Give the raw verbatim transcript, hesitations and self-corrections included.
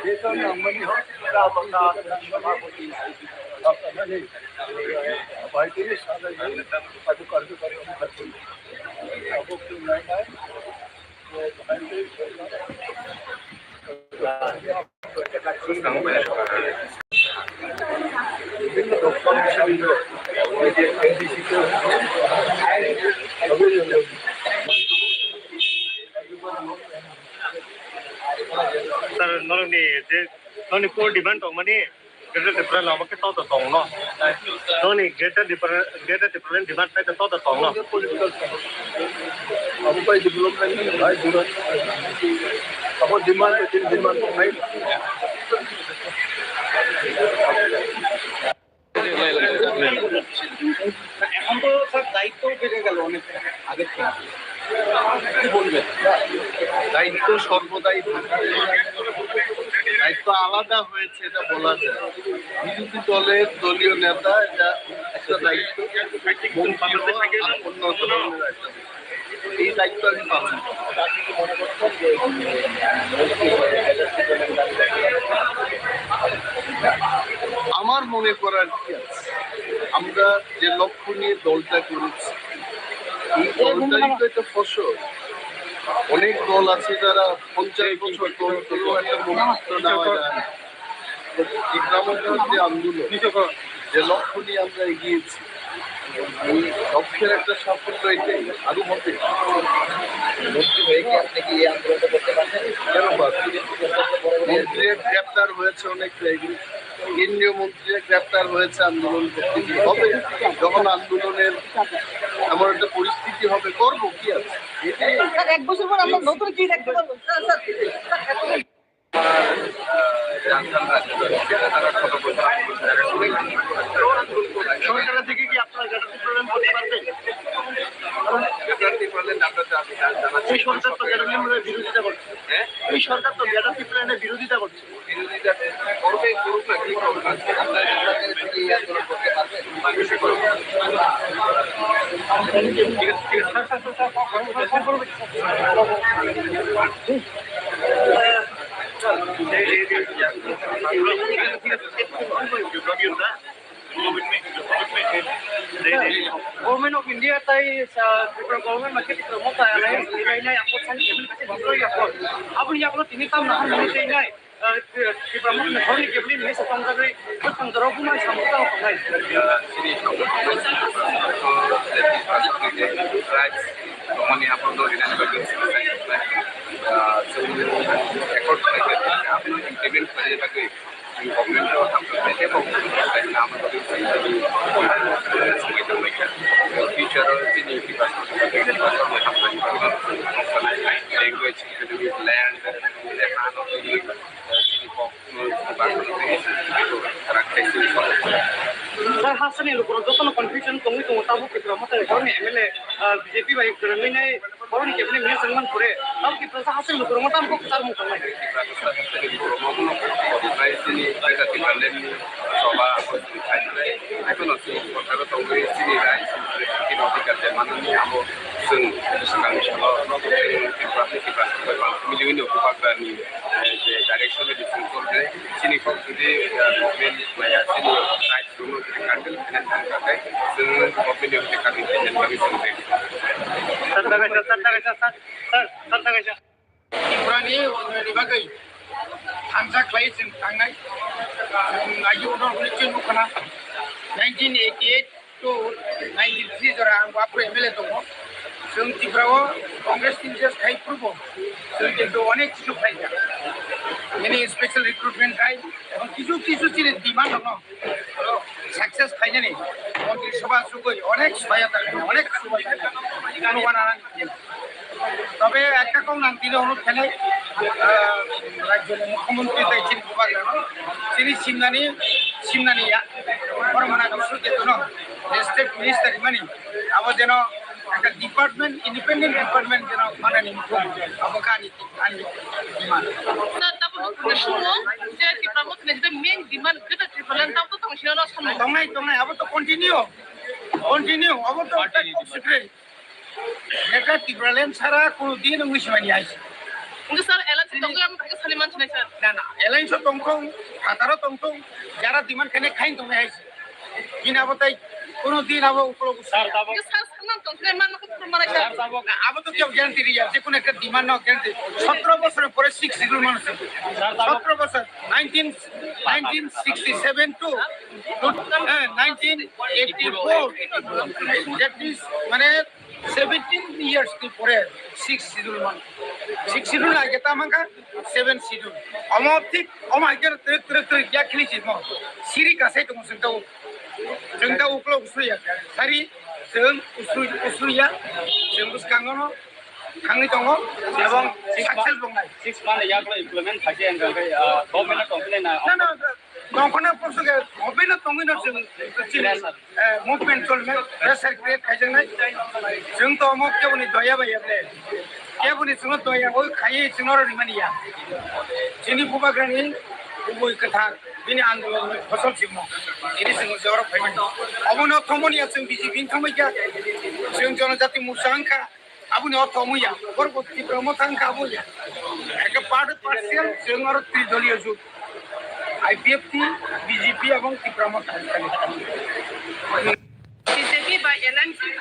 Sir, norokni je, norokni core demand tongmani Greater Tipraland omo khe toto tongno. Norokni Greater Tipra, Greater Tipraland demand khe toto tongno. Political side. Abo bai development ni bai demand. Abo demand, demand tongnai. এখন তো স্যার দায়িত্ব বেড়ে গেল অনেক আগের থেকে। কি বলবেন? দায়িত্ব সর্বদাই থাকে। দায়িত্ব আলাদা হয়েছে, এটা বলা যায়। বিরোধী দলের দলীয় নেতা, এটা একটা দায়িত্ব। মন্ত্রী হওয়া আর অন্য ধরনের একটা দায়িত্ব। এই দায়িত্ব আমি পালন করি। আমার মনে করার কি আছে, আমরা যে লক্ষ্য নিয়ে দলটা করেছি, এই দলটাই তো একটা ফসল। অনেক দল আছে যারা পঞ্চাশ বছর দল করেও একটা মনোনীত নেওয়া যায় না। তো তিপ্রা মথের যে আন্দোলন, যে লক্ষ্য নিয়ে আমরা এগিয়েছি, এই লক্ষ্যের একটা সাফল্য এটাই, আরো হবে। মন্ত্রী হয়ে কি আপনি কি এই আন্দোলনটা করতে পারবেন? কেন পারবেন? মন্ত্রী গ্রেপ্তার হয়েছে অনেক জায়গায়, কেন্দ্রীয় মন্ত্রী গ্রেপ্তার হয়েছে, আন্দোলন করতে কি হবে? যখন আন্দোলনের এমন একটা পরিস্থিতি হবে, করবো, কি আছে? এটাই। স্যার, এক বছর পর আমরা নতুন কি দেখতে পারবো? স্যার, স্যার, স্যার, সরকারের দিকে কি আপনারা গ্রেটার টিপ্রাল্যান্ড করতে পারবেন? গ্রেটার টিপ্রাল্যান্ড আমরা দাবি জানাচ্ছি। এই সরকার তো গ্রেটার টিপ্রাল্যান্ডের বিরোধিতা করছে। হ্যাঁ? এই সরকার তো গ্রেটার টিপ্রাল্যান্ডের বিরোধিতা করছে। বিরোধিতা করবে, করুক না, কি করুক না, আমরা এই আন্দোলন করতে পারবে, বাংলাদেশে করবে। ঠিক আছে, ঠিক আছে। Government of India tai, uh, Tripura government ma khe Tripura Motha alliance ni nai nai ako sani kebel kase Tripura yakor. Aboni yakor tini tam na han mani tei nai, uh, Tripura Motha ni horni kebel ni mesa tong jagri, ko tong jaro bumai samung tang tongnai. Sini, uh, tribes, tomoni aboni, uh, accord, implement khlaiya bagwi. Government o hamjaknai tei bo hamjaknai hwnna ang bagwi chini future o chini department o hamjaknai, language, economic, land, tei ha no tini chini kok no department o tini chini rakhe chini. Sir, hasteni lukurok jotono confusion tongwi tongo, tabuk Tipra Motha ni M L A, ah, B J P bai kwrwngwi nai. Boroni kebini mini sengman pore, tamo ki prasa hasing lukurok tamo kok tar mung tongnai. Chini Greater Tipraland ni soba, abo chini khai khai. Ekhono chini sorkaro tongwi chini rai, chini adhikar je manani abo chwng swkang salo, chini Tripura ni Tripura miliyoni bubagrani, eh, je direction ni bising choli, chini kok jodi, eh, government maya chini rai Chwngno jodi curtail khaina thang kha khe, chwng government ni curtail khaina bagwi chwng ready. Sir, thangkha sir, sir, thangkha sir, sir, sir, thangkha sir. Tripura ni unnoyonni bagwi thansa khlai chwng thangnai. Chwng aji odor hwnwi chwng nukha na. Nineteen eighty-eight to ninety-three jora ang bo aphuru M L A tongo. Chwng Tripura o Congress ni je khai phuru bo chwng kintu onek kichu khlai kha. Many special recruitment khai, ebong kichu kichu chini demand rok no success khainani Montri Sabha sugwi onek sohayota khainai, onek sohayota khainai. Tobe ekta kok nang tini onurod khainai, ah, rajyoni mukhyamantri tai chini bubagrano chini simnani, simnani ya, borok mana Biswajit no state minister mani abo jeno ekta department, independent department jeno manani mukhung abo kani. Sir, tabuk ni sumo je Tipra Motha ni je main demand Greater Tipraland, tabuk to tong sino no samung. Tongnai, tongnai, abo to continue, continue, abo to top secret. Greater Tipraland sara kono din wngwi simani hai. Wngkha sir, alliance tongwi amo thangkhe saliman sinai sir. Na, na, Alliance o tongthong, phataro tongthong, jara demand khainai khain tongnai hai se. Bini abo tai kono din abo ukolog sir, tabok. Sir, sir, nang tongthai manma khe phuru malai sir. Sir, tabok. Abo to kebo guarantee riya, je kono ekta demand no guarantee. Sotro bosor pore six schedule mano sir. Sir, tabok. Sotro bosor, nineteen, nineteen sixty-seven to, eh, nineteen eighty-four. That is, mane, seventeen years ni pore six schedule man. Six schedule age ta mankha seven schedule. Omo thik, omo age tre, tre, tre, ya khili si mo. Siri kasai tongo sing tao. Sing tao uklo usui ya. Sari, sing usui, usui ya. Sing bus kangono. Khangni tongo. Ebong six month, success bongnai. Six month ya ko implement thakhe ang kai, ah, government tong kile na. Na, na, na. Tongkhorna porsok ya, hobino tongwino chwng chini, eh, movement cholmani, pressure create khaijaknai. Chwng to omo keboni doya bai ya ble. Keboni chwngno doya oi khaiwi chwngno oro rimani ya. Chini bubagrani kubui kwthar, bini andolonni phosol simo. Chini chwng je oro phaimani. Obono thomoni ya chwng B J P ni thangbai kha. Chwng Jonojati Morcha wngkha. Aboni ortho omo ya, borok bo Tipra Motha wngkha abo ya. Eke part partial, chwng oro tridoliyo jut. I P F T, B J P ebong Tipra Motha wngkha. B J P bai L N P.